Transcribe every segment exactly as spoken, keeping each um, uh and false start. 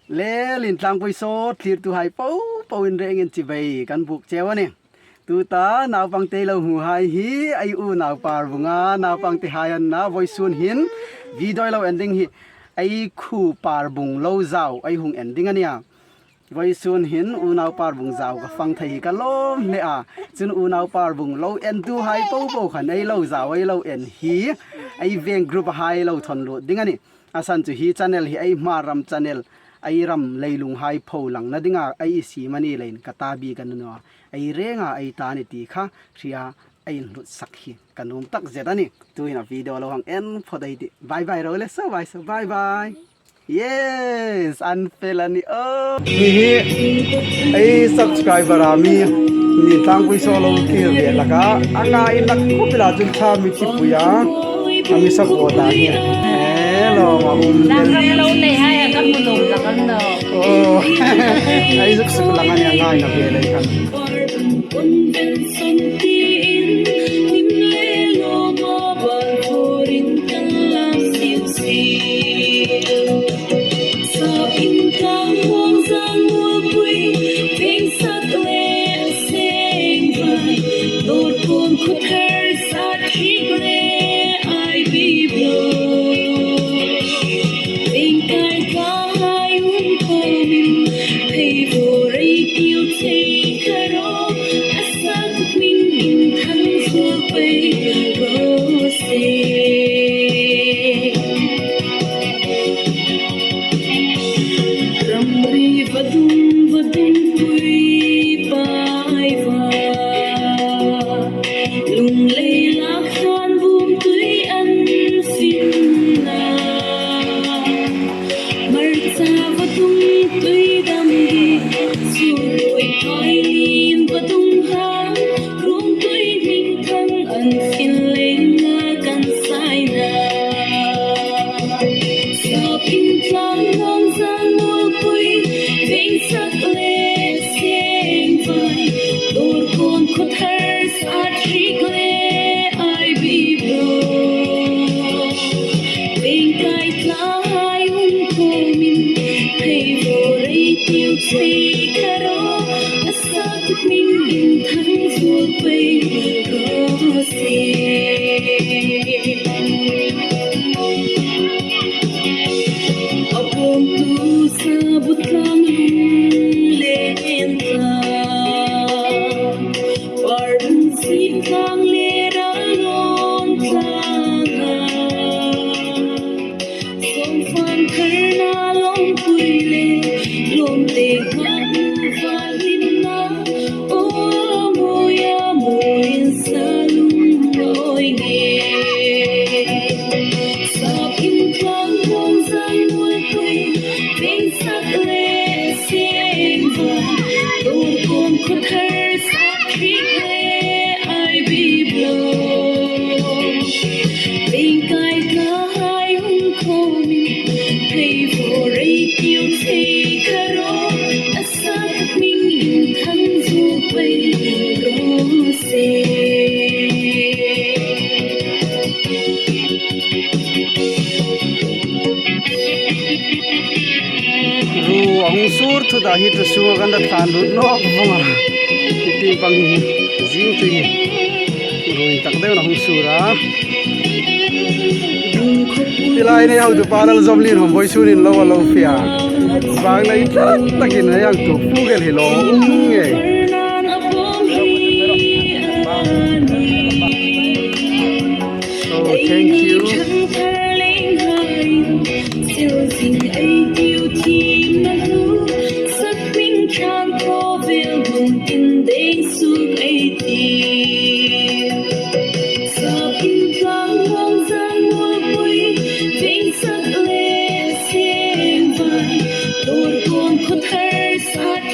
Le, Lien Tlangpui Show thlirtuhai popo in rengin chibai kan buk cheu a nih. Tuta naupangte lo hmuhai hi ei unau Parbunga naupangtehai an na, vawisun hin video lo en ding hi ei khuo Parbung lo zau ei hung en ding a nih a. Vawisun hin unau Parbung zau ka fang thei hi ka lawm hle a. Chun unau Parbung lo entuhai popo khan ei lo zau ei lo en hi ei veng group-a hai lo thawn lut ding a nih. A san chu hi channel hi ei Hmar ram channel, ei ram leilunghai pho langna dinga ei siem a ni leiin ka ta bik a ni naw a. Ei renga ei ta ni ti kha hria ei inhlutsak hi ka nuom takzet a nih. Tuhin a video lo hang en phawt ei tih. Bye bye ro le, so bye, so bye bye. Yes, an fel a nih aw. Hi hi ei subscriber a mi Lien Tlangpui Show lo kir ve laka a nga in lak khawp ila chun tha mi ti pui a. A mi support a hi. Hello, ma um. Lang lo nei hai a ka mu lo la kan lo. Oh. Ei zuk suk lang a nih a ngai na ve lei kan. Ramri vadung vadung pui pai va, lunglei lak han bum tui an sin na. Marcha vadung tui dam di, su tui pai lien vadung ha, rung tui hming thang an fin leng a kan sai na. Sap in tlang nong zan mol pui, veng sak le seng vai, dor kon khut har sat hrik le ai bi bro. Veng kai tlai hung komin, thei vo rei tiu sei karo, a sat ming in thang vo pei ro se. A pawm tu sa bu tlang lung le en tlang, par lung si tlang le ra lon tlang a. Song fan kar na long pui le, lom te ngak nu fa lim na. O moya moin sa lung loi nge. Sap in tlang kong zan mul pui, veng sak le seng va, dor kong khut har sak hrik le ai bi blo. Veng kai tlai hung komin, thei vo rei tiu sei karo, a sat ming in thang zu pei ro se. Ru a hung sur thu ta hi tu su kan da than lut nawk vong a. Ti bang hi zing tu hi. Ru in tak deu na hung sur a. Tilai nei hau tu pa lal zom lin hom voi sunin lo a lo fia. Bang nei tak takin a yang tu pu gel hi lo um nge. So, thank you.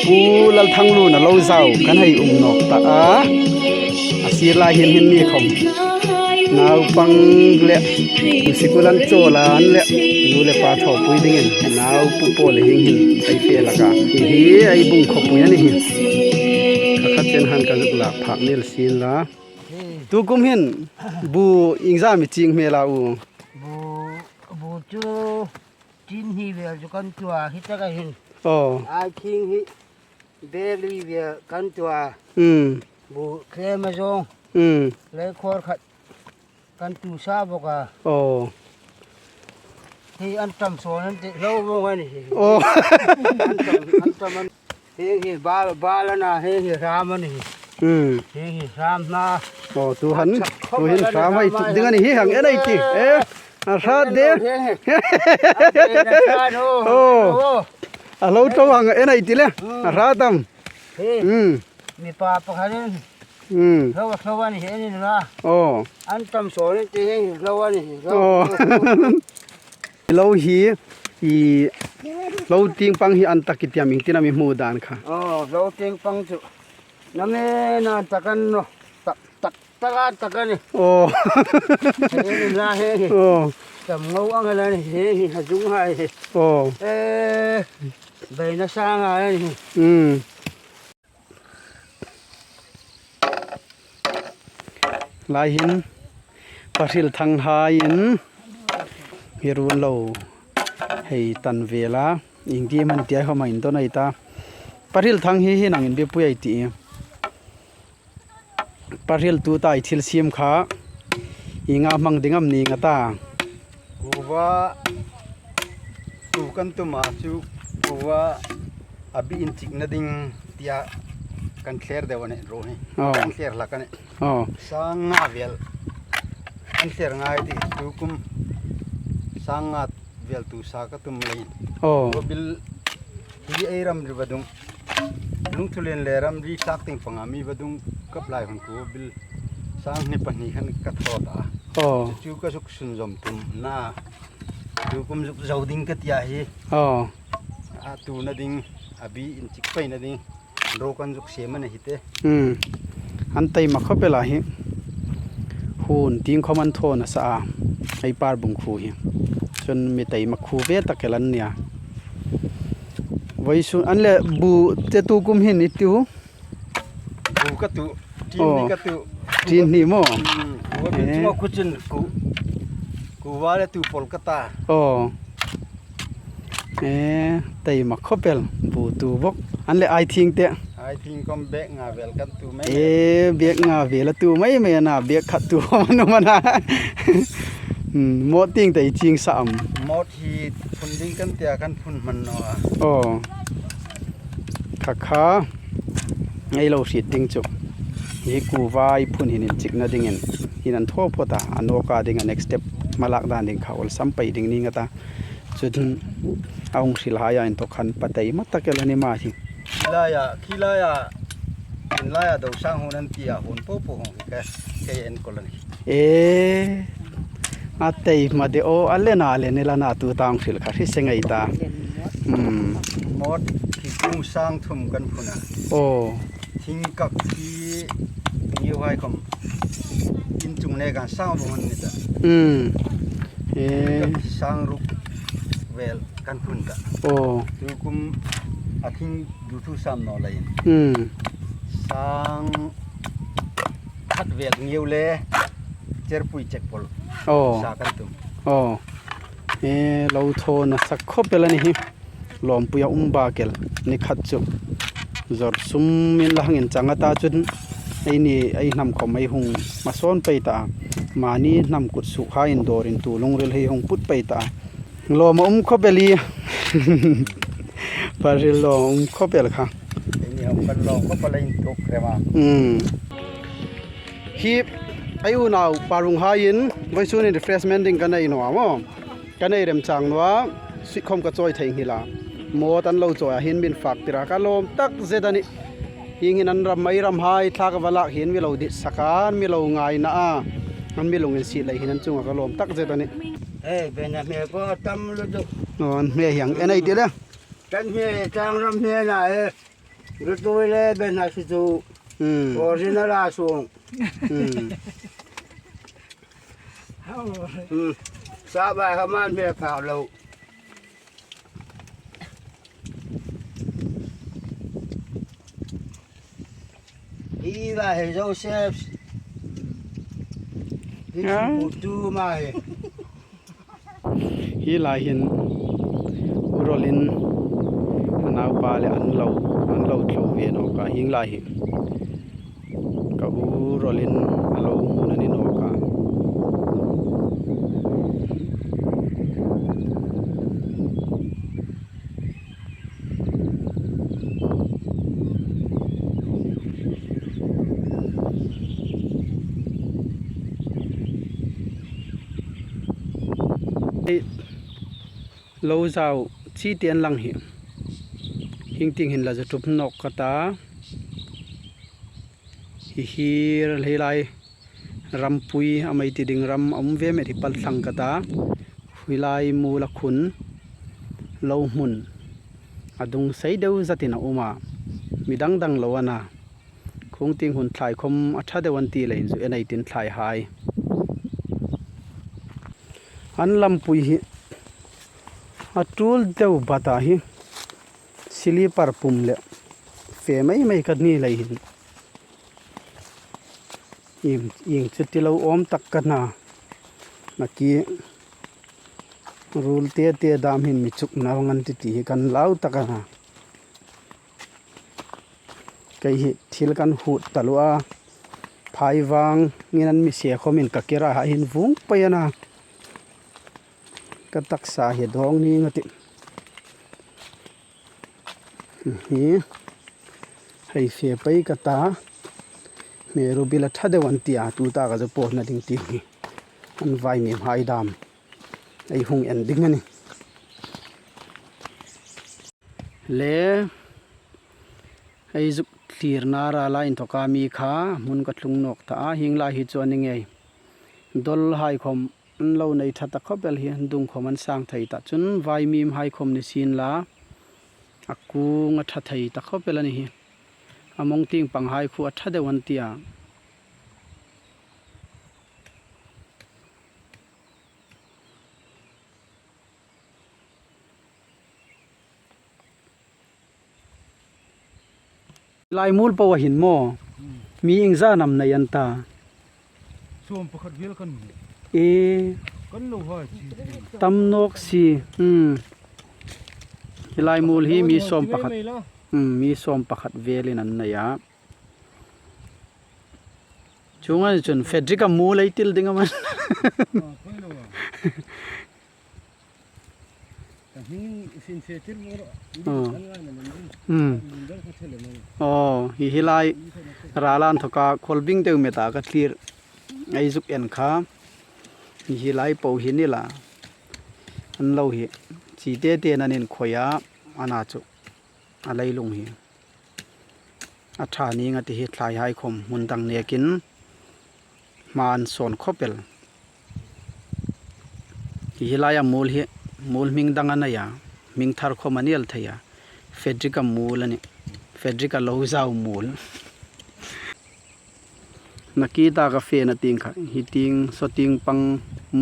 Pu Lalthanglun a lo zau kan hei um nawk ta a. A sir lai hin hin ni khom. Naupang le sikul an chawl an le nu le pa thawpui dingin nau pu pawl le hing hin ei fe lak a. Hi ei bung khawpui a ni hi. Kha khat chen han ka zuk lak phak nel sin la. Tu kum hin bu iengzam i ching hmel a u? Bu, bu chu Tin hni vel chu kan tua, hi taka hin. Oh. Ai thing hi beli vel kan tua. Hmm. Bu tlem a zawng. Hmm. Lei khawr khat kan tu sa bawk a. Oh. Hi an tam sawn an ti lo bawk a ni. Oh. An tam, an tam an. Hi hi bal, bal a na, hi hi ram a ni. Hmm. Hi hi ram na. Oh, tu han, tu hin ram ei tuk ding a ni hi hang en ei ti. Eh, a hrat de. Oh. A lo to hang en ei ti le. Hmm. A hrat am. Hi. Hmm. Mi pa pakhat in. Hmm. Lo, lo a ni hi en in la. Oh. An tam sawn an ti hi lo a ni hi. Lo. Oh. Lo hi, i lo tieng pang hi an tak i ti am ieng tin am i hmu dan kha. Oh, lo tieng pang chu. Na me na tak an naw. Tak, tak, tak a tak a ni. Oh. Hi en in la hi. Oh. Tam ngo ang la ni hi, hi ha zung hai hi. Oh. Eh, bei na sa nga ni. Hmm. Lai hin Pa Hrilthanghai'n hi run lo hei tan vel a, ieng ti man tia khawm a indawn ei ta. Pa Hrilthang hi, hi nangin biepui ei ti. Pa Hril, tuta i thil siem kha ienga hmang ding am ning a ta? Kuva tu kan tum a chu, kuva a bi inchikna ding tia kan thler deu a nih ro hi. Oh. Kan thler hlak a nih. Oh. Sang nga vel kan thler ngai ti, tu kum sang nga vel tu sa ka tum leiin. Oh. Kuva bil hi ei ram ri vadung. Lungthulien le ramri tlak tieng panga mi vadung kap lai hun kuva bil sang hni pahni khan ka thaw ta. Oh. Chu ka zuk sunzawm tum na. Tu kum zuk zo ding ka tia hi. Oh. A tuna ding, a bi inchik peina ding. Ro kan zuk siem a ni hi te. Hmm. An taima khawp el a hi. Hun tieng khawm an thaw nasa a. Ei Parbung khuo hi. Chun mi taima khuo ve tak el an nia. Vawisun an le bu te tu kum hin i tu. Bu ka tu, tin hni ka tu. Oh. Tin hni maw? Hmm, bu ka tu. Eh. Chunga khu chun ku, kuva le tu pawl ka ta. Oh. Eh, taima khawp el bu tu bawk. An le ai thing te. Ai thing khawm bag nga vel kan tu mai. Eh, bag nga vel a tu mai mai a na, bag khat tu a nuom a na. Hmm, mawt tieng te i ching sa am? Mawt hi phun ding kan tia kan phun hman naw a. Oh. Kha kha. Ei lo hriet ding chu. Hi kuva ei phun hin inchikna dingin. Hin an thaw phawt a, a nawka ding a next step hmalak dan ding kha awlsam pei ding ning a ta. Chun a hung hril hai a inthawk khan pa taima tak el a ni ma hi. Khi laia, khi laia, in laia do sang hun an tia hun po po hung ka, ka enkawl a nih. E, a taima de aw, a lena le ni la na tuta hung hril kha hre se ngei ta. Hmm. Mawt khi kum sang thum kan phun a. Aw. Thing kak khi ngiu hai khawm in chung le kan sang vawng an ni ta. Hmm. E. Thing kak sang ruk vel kan phun ta. Aw. Tu kum a thing du thu sam naw leiin. Hmm. Sang khat vel ngiu le cherpui chek pawl. Aw. Sa kan tum. Aw. E, lo thaw nasa khawp el a ni hi. Lawmpui a um bak el ni khat chu. Zawr sum in la hang inchang a ta chun. Eini, ei hnam khawm ei hung hmasawn pei ta. Mani hnam kut suk hai in dawr in tu lungril hi hung put pei ta. Lawm a um khawp el hi. Pa Hril, lawm a um khawp el kha. Eini hawm kan lawm khawp a la intuok rem a. Hmm. Hi, ei unau Parbung haiin, vawisun in refreshment ding ka nei naw a maw. Ka nei remchang naw a, sui khawm ka chawi thei nghil a. Mawt an lo chawi a hin min fak tir a, ka lawm tak zet a nih. Hieng hin an ram, ei ram hai, thlak a va lak hin mi lo dit sak a, an mi lo ngaina a. An mi lunginsiet lei hin an chunga ka lawm tak zet a nih. Ei, bena hme pawh a tam lutuk. Aw, an hme hi hang en ei ti le. Kan hme, tlang ram hme na e. Lutuk le bena si chu. Hmm. Original a sung. Hmm. Hmm. Sa bai ha man hme phak lo. Hi la hei Joseph. Hi chu pu tu ma hei. Hi lai hin Rawlin a naupa le an lo, an lo thlo ve nawk a, hieng lai hi. Ka u rawlin a lo hmun a ni nawk a. Lo zau chi tieng lang hi. Hieng tieng hin la zu tup nawk ka ta. Hi hi, hi lai rampui a, mei ti ding ram a um ve met hi pal thlang ka ta. Hi lai mual a khun lo hmun a dung sei deu zatin a um a. Mi dang dang lo a na. Khung tieng hun thlai khom a ṭha deu an ti leiin zu en ei tin thlai hai. An lampui hi a tul deu bata hi slipper pum le fe mei mei ka ni lei hin. Ieng, ieng chu ti lo awm tak ka na. Naki rul te te dam hin mi chukna vang an ti ti hi kan lau tak a na. Kei hi thil kan hut taluo a. Phai vangin an mi se khomin ka kira ha hin vung pei a na. Ka taksa hi dawng ning a tih. Hi. Hei fe pei ka ta. Hmeruo bil a ṭha deu an ti a. Tu ta ka zu pawtna ding ti hi. An vaimim hai dam. Ei hung en ding a nih. Le, ei zuk thlirna rala inthoka mi kha hmun ka tlung nawk ta a, hieng lai hi chu a ni ngei. Dol hai khom an lo nei ṭha ta khawp el hi, an dung khom an sang thei ta. Chun vaimim hai khom ni sien la, a kung a ṭha thei ta khawp el a ni hi. A mawng tieng pang hai khu a ṭha deu an ti a. Lai mual po a hin maw? Hmm. Mi iengzat am nei an ta? Sawm pakhat vel kan hmu. E. Kan lo hai si. Tam nawk si. Hmm. Hi lai mual hi mi sawm pakhat. Hmm, mi sawm pakhat velin an nei a. Chuong ang chun Frederick-a mual ei ti ding am a ni? Ah, koi lo a. Ka hming sin fe tir mo ro. Oh. Kan ngai na man ding. Hmm. Kan dang ka thele man. Oh, hi hi lai. Rala inthoka khawl bing deu meta ka thlir. Ei zuk en kha. Hi hi lai po hi ni la. An lo hi. Chi te te nan inkhoi a. A na chu. A leilung hi. A ṭha ning a ti hi thlai hai khom hmun dang nekin hma an sawn khawp el. Hi hi laia mual hi, mual hming dang a nei a, hming thar khom a ni el thei a. Frederick-a mual a nih. Frederick-a lo zau mual. Naki ta ka fena tieng kha, hi tieng, saw tieng pang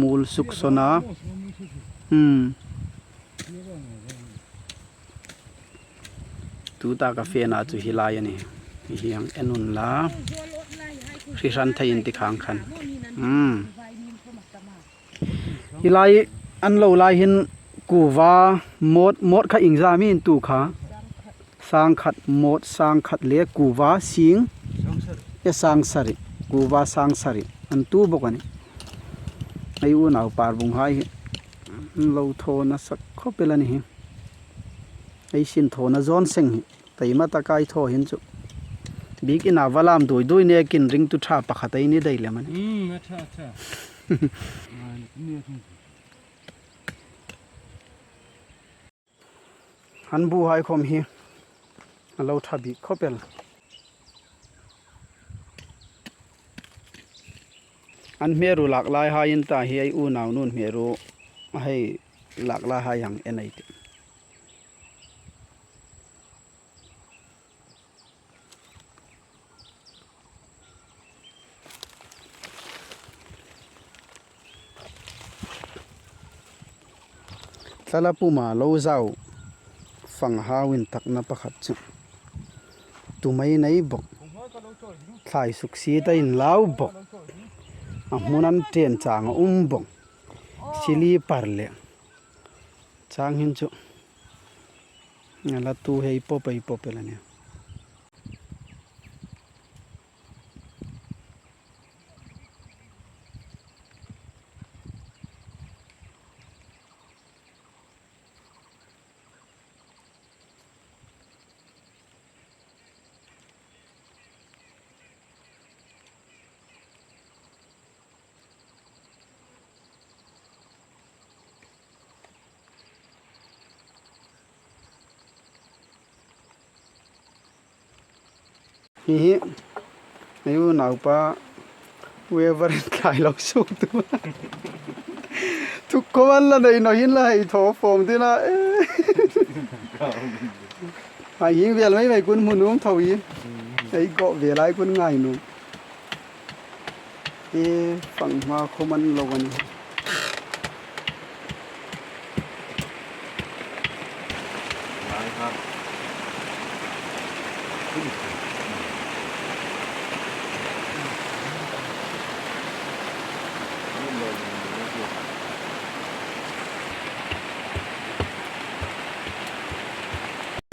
mual suk saw na. Hmm. Tu ta ka fena chu hi lai a nih. Hi hang en un la. Hri hran thei in ti khang khan. Hmm. Hi lai an lo lai hin kuva mawt, mawt kha iengzat am in tu kha. Sang khat mawt, sang khat le kuva sing. Sang sari. E sang sari. Kuva sang sari. An tu bawk a nih. Ei unau Parbung hai hi. An lo thaw nasa khawp el a ni hi. Ei sin thaw na zawn seng hi. Taima taka ei thaw hin chu. Biekin a va lam dui dui nekin ringtu ṭha pakhat ei ni dai lem a nih. Hmm, a ṭha, a ṭha. Ngai, ni a thung. An bu hai khom hi a lo ṭha bik khawp el. An hmeruo lak lai hai in ta hi ei unau nun hmeruo a hei lak lai hai hang en ei tih. Thlala puma lo zau fang hau inthawkna pakhat chu. Tum ei nei bawk. Thlai suk si ta inlau bawk. A hmun an ṭen chang a um bawk. Slipper le. Chang hin chu. A la tu hei pop ei pop el a nih. Hi hi. Ei unaupa. Whoever tlai lo suk tu. Tu ko an la nei naw hin la hei thaw fawm tina. Hai hi vel mai mai kun hmu nuom tho hi. Ei ko vel ai kun ngai nuom. E, fang hma khawm an lo a nih.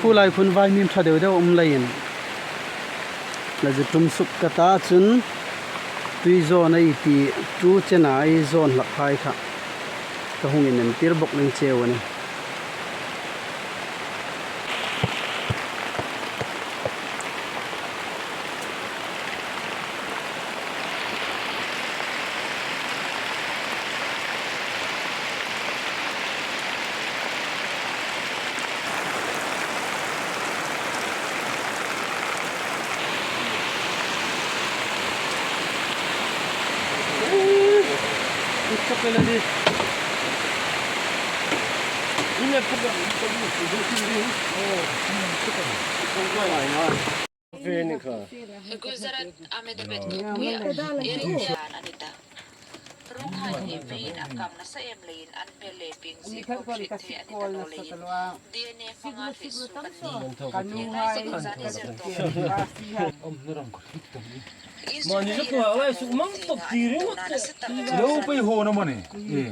Khu lai khun vaimim ṭha deu deu um leiin la zu tum suk ka ta chun tui zawn ei ti tu chena ei zawn hlak hai kha ka hung inentir bawk ning cheu a nih. Gujarat Ahmedabad area-in a ni ta. Ruong hai hi meiin a kam nasa em leiin an hmel le ping zie khawm hriet thei a ni ta naw leiin D N A hmanga hriet suok an nih. Hi lai zan zan hi zer tawk. Mani zo ko lai suk mang tok ti ring tok. Lo pei ho na mani. Eh.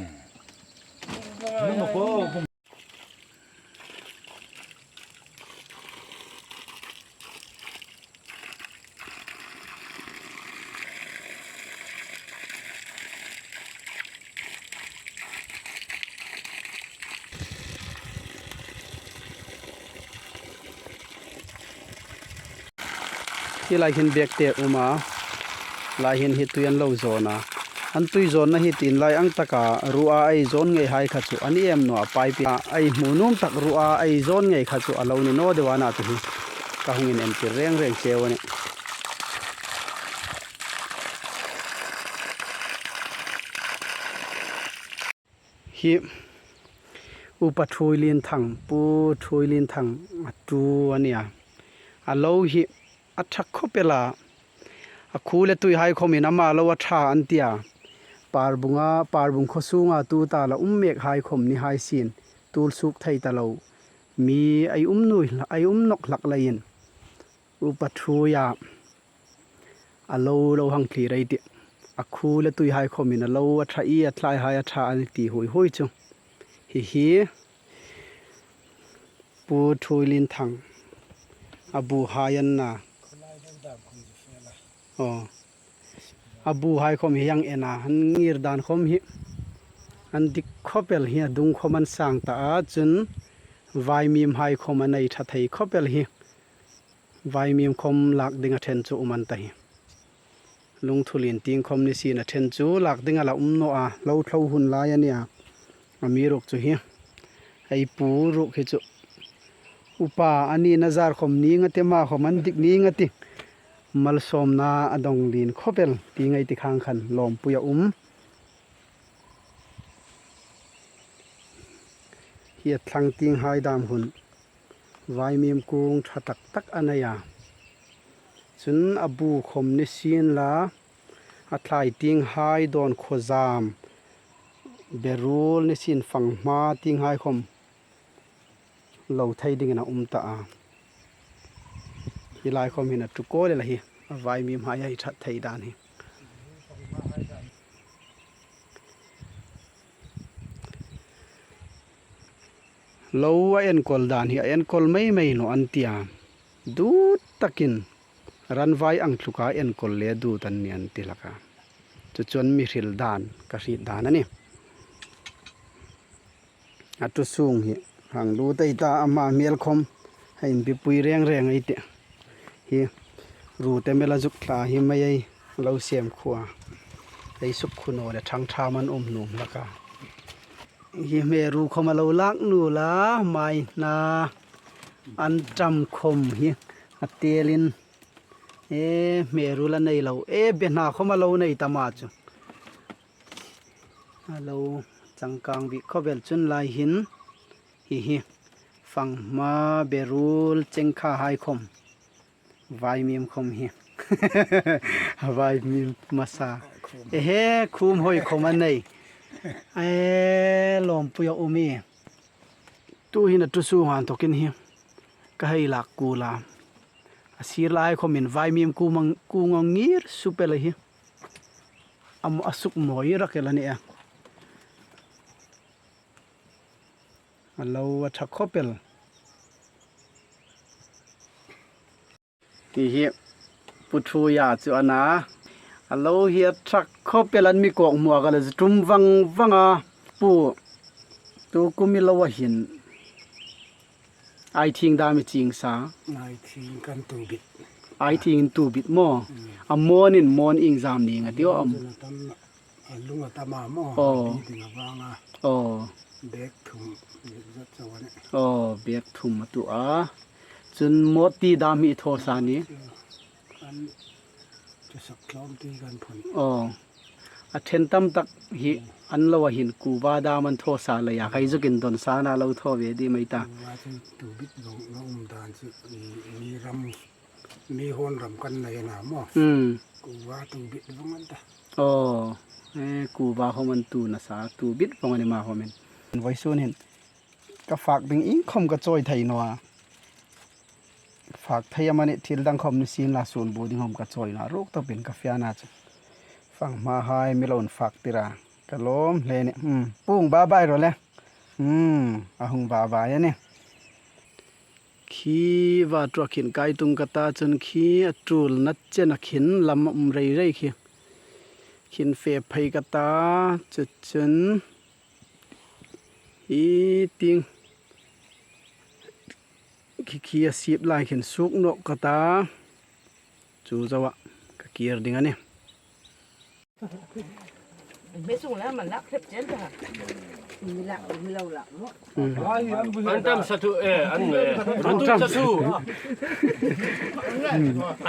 Hi lai hin bag te um a, lai hin hi tui an lo zawn a. An tui zawnna hi tin lai ang taka rua ei zawn ngei hai kha chu a ni em naw a, pipe-a ei hmu nuom tak rua ei zawn ngei kha chu a lo ni naw deu a na chu hi ka hung inentir reng reng cheu a nih. Hi Upa Thuoilinthang, Pu Thuoilinthang a tu a nia. A lo hi a ṭha khawp el a. A khu le tui hai khawmin ama lo a ṭha an tia. Parbunga, Parbung khaw sunga tu ta la um mek hai khawm ni hai sien, tul suok thei ta lo. Mi ei um nuoi, ei um nawk hlak leiin Upa Thuoia a lo lo hang thlir ei tih. A khu le tui hai khawmin a lo a ṭha i a tlai hai a ṭha a ni ti hui hui chu. Hi hi Pu Thuoilinthang a bu hai an na. Aw. A bu hai khawm hi ang en a, an ngir dan khawm hi an dik khawp el hi, a dung khawm an sang ta a, chun vaimim hai khawm a nei ṭha thei khawp el hi. Vaimim khawm lak ding a ṭhen chu um an ta hi. Lungthulien tieng khawm ni sien a ṭhen chu lak ding a la um naw a, lo thlo hun lai a nia. Amiruokchu hi ei pu ruok hi chu upa a nina zar khawm ning a tih, ama khawm an dik ning a tih. Malsawmna a dawng lien khawp el ti ngei ti khang khan lawmpui a um. Hi a thlang tieng hai dam hun vaimim kung ṭha tak tak a nei a. Chun a bu khawm ni sien la, a tlai tieng hai dawn khawzam, berul ni sien fang hma tieng hai khawm lo thei dingin a um ta a. Hi lai khawm hin a ṭhu kawl el a hi, a vaimim hai a hi ṭhat thei dan hi. Lo a enkawl dan hi a enkawl mei mei naw an tia. Dut takin ranvai ang tluka enkawl le dut an ni an ti hlak a. Chu chuan mi hril dan, ka hriet dan a ni. A tu sung hi hang lu tei ta, ama hmel khawm a inbipui reng reng ei tih. Hi ru te mel a zuk thla hi mai ei lo sem khua. Ei suk khu naw le thang tham an um nuom hlak a. Hi hmeru khawm a lo lak nul a, mai hna an tam khawm hi a telin. E, hmeru la nei lo. E, be hna khawm a lo nei ta ma chu. A lo changkang bik khawp el chun lai hin. Hi hi. Fanghma, berul, chengkha hai khawm. Vaimim khawm hi. Vaimim masa. Ehe, khum hoi khawm a nei. E, lawmpui a um e. Tu hin a tu sung han thawkin hi ka hei lak kul a. A sir lai khawmin vaimim kung ang, kung ang ngir sup el a hi. A, a suk mawi rak el a ni e. A lo a ṭha khawp el. Hi hi, Pu Thuia chu a na. A lo hi a ṭha khawp el, an mi kawk hmuak a le tum vang vang a. Pu, tu kum i lo a hin. Ai thing dam i ching sa. Ai thing kan tu bit. Ai thing in tu bit maw? Mm. A mawn in mawn ieng zam ning a ti aw am? Mawn zin a tam, a lung a tam a maw? Oh. Bi ding a vang a. Oh. Bek thum, zat chau a ni. Oh, bek thum a tu a. Chun mawti dam hi i thaw sa ni? Kan chu sak tlawm ti kan phun. Aw. A ṭhen tam tak hi an lo a hin kuva dam an thaw sa leia, khai zuk indon sa na lo thaw ve di mai ta. Kuva chu tu bit vong a um dan chu, mi, mi ram, mi hon ram kan nei na maw. Hmm. Kuva tu bit vong an ta. Aw. E, kuva hom an tu nasa, tu bit vong a ni ma homin. Vawisun hin ka fak ding ieng khawm ka chawi thei naw a. Fak thei amani thil dang khawm ni sien la, sun bu ding khawm ka chawi naw a, ruk tawpin ka fiah a chu. Fanghma hai mi lo fak tir a, ka lawm hle ni. Hmm, Pu hung ba bai ro le. Hmm, a hung ba bai a ni. Khi va ṭuak khin kai tung ka ta chun khi a tul na chen a khin lam a um rei rei khi. Khin fe phei ka ta chu chun. Hi ting. Khi khi a sip lai khin suk nawk ka ta. Chu zoa ka kir ding a ni. Me sung la man lak hrep chen ta. Mi lak, mi lo lak maw. An tam sa thu e, an e. An tam sa thu.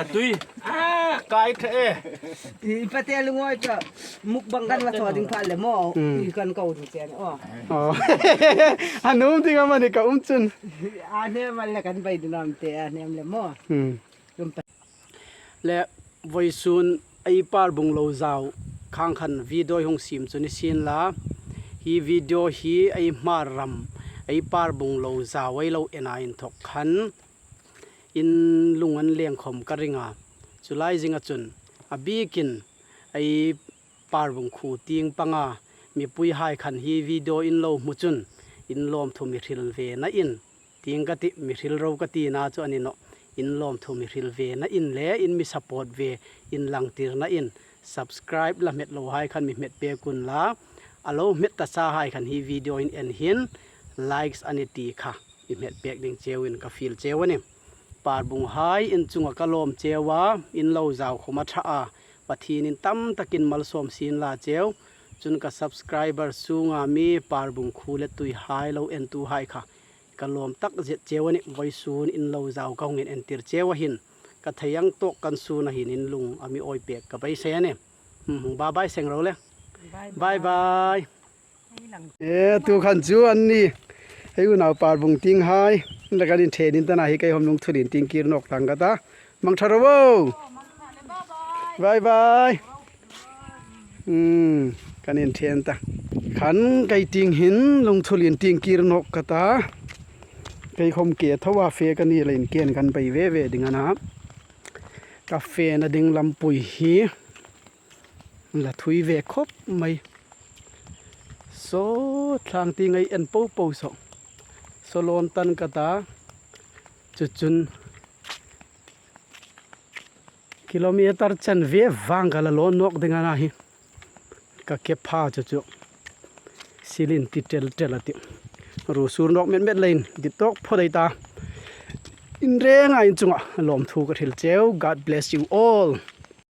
A tui. A, kai tha e. I pate lungoi ta. Mukbang kan la thaw ding pha le maw. Mm. I kan ko ding chen. Oh. Oh. A nuom ding amani ka um chun. A hnem le kan bai ding am te, a hnem le maw. Mm. Le vawisun ei Parbung lo zau khang khan video hung siem chu ni sien la. Hi video hi ei Hmar ram ei Parbung lo zau ei lo en a inthawk khan in lung an leng khawm ka ring a. Chu lai zinga chun a bikin ei Parbung khu tieng panga mipui hai khan hi video in lo hmu chun in lawmthu mi hril ve na in, tieng ka ti, mi hril ro ka ti na chu a ni nawh. In lawmthu mi hril ve na in le in mi support ve in lang tir na in, subscribe la hmet lo hai khan mi hmet pek un la. A lo hmet ta sa hai khan hi video in en hin likes a ni ti kha mi hmet pek ding cheu in ka fiel cheu a ni. Parbung hai in chunga ka lawm cheu a, in lo zau khawm a ṭha a, Pathienin tam takin malsawm sien la cheu. Chun ka subscriber sunga mi Parbung khu le tui hai lo entu hai kha ka lawm tak zet cheu a ni. Vawisun in lo zau ka hung en entir cheu a hin ka thei ang tawk kan sun a hin in lung a mi awi pek ka beisei a ni. Hmm, hung ba bai seng ro le. Bye bye. Bye bye. E, tu khan chu an ni. Hei unau Parbung tieng hai. Le kan inthen in ta na hi kei hom lungthulin tieng kir nawk tlang ka ta. Mang ṭha ro o. Bye bye. Hmm, kan inthen ta. Khan kei tieng hin lungthulin tieng kir nawk ka ta. Kei khawm ke tho a fe ka ni le in ken kan bei ve ve ding a na. Ka fena ding lampui hi. La thui ve khawp mai. Saw thlang tieng ei en po po saw. Saw lawn tan ka ta. Chu chun kilometer chanve vang ka la lawn nawk ding a na hi. Ka ke pha chu chu. Silin ti tel tel a ti. Ru sur nawk met met leiin dit tawk phawt ei ta. In renga in chunga lawmthu ka hril cheu. God bless you all.